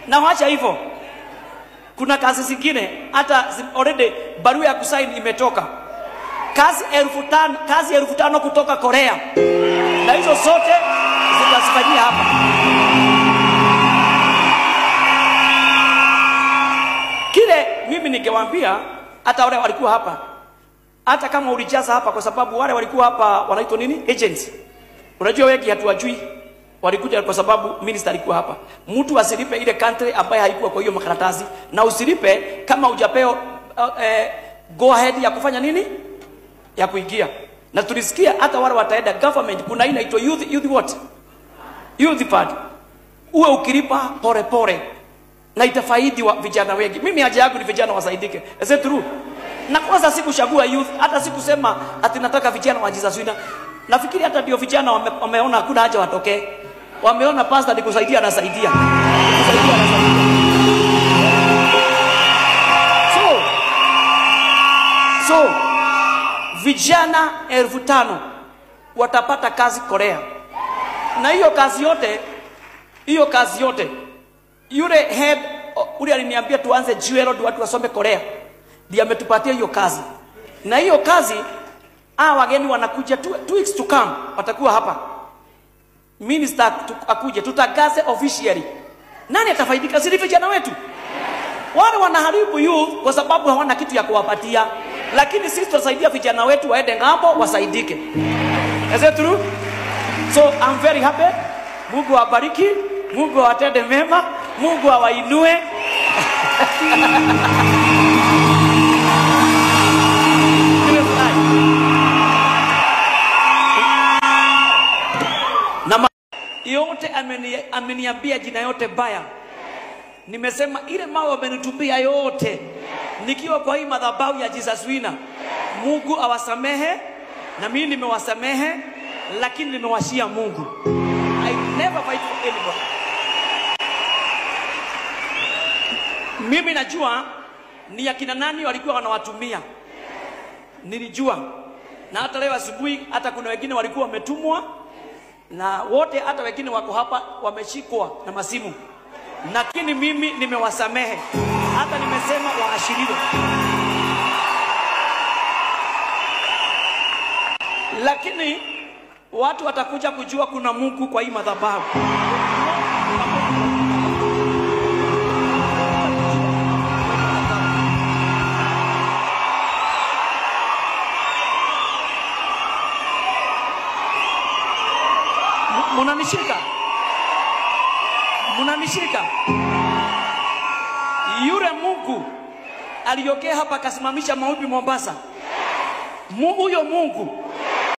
Na wacha hivyo. Kuna kazi zingine hata already barua ya kusign imetoka. Kazi 5,000, kazi 5,000 kutoka Korea. Na hizo zote zitazifanyia hapa. Kile mimi ningewaambia hata wale walikuwa hapa, hata kama ulijaza hapa, kwa sababu wale walikuwa hapa wanaitwa nini? Agents. Unajua wengi hatuwajui. Walikuja kwa sababu minister alikuwa hapa. Mtu asilipe ile country ambaye haikuwa kwa hiyo makaratasi, na usilipe kama hujapewa go ahead ya kufanya nini? Ya kuingia. Na tulisikia hata wale wataenda government, kuna aina inaitwa youth what? Youth fund. Uwe ukilipa pole pole na itafaidi wa vijana wengi. Mimi haja yangu ni vijana wasaidike. Is it true? Na kwanza sikuchagua youth, hata sikusema ati nataka vijana wa Jesus Winner. Nafikiri hata ndio vijana wameona hakuna haja watokee. Wameona pastor ni kusaidia anasaidia. Kusaidia anasaidia. So vijana 5,000 watapata kazi Korea. Na hiyo kazi yote yule head ule aliniambia tuanze Jewel ndio watu wasome Korea. Ndiye ametupatia hiyo kazi. Na hiyo kazi wageni wanakuja 2 weeks to come watakuwa hapa. Minister akuje tutangaze officially. Nani atafaidika? Si vijana wetu. Wale wanaharibu youth kwa sababu hawana kitu ya kuwapatia. Lakini sisi tutasaidia vijana wetu waende ngambo wasaidike. Is it true? So I'm very happy. Mungu awabariki, Mungu awatende mema, Mungu awainue. Na yote ameniambia jina yote baya. Nimesema ile mawe amenitumia yote nikiwa kwa hii madhabahu ya Jesus Winner. Mungu awasamehe, na mimi nimewasamehe, lakini nimewashia Mungu. I never fight for anybody. Mimi najua ni akina nani walikuwa wanawatumia. Nilijua. Na hata leo asubuhi hata kuna wengine walikuwa wametumwa, na wote hata wengine wako hapa wameshikwa na masimu. Lakini mimi nimewasamehe. Hata nimesema waashiriwe. Lakini watu watakuja kujua kuna Mungu kwa hii madhabahu. Munanishika? Munanishika? Yule Mungu aliokea hapa akasimamisha mawimbi Mombasa. Huyo Mungu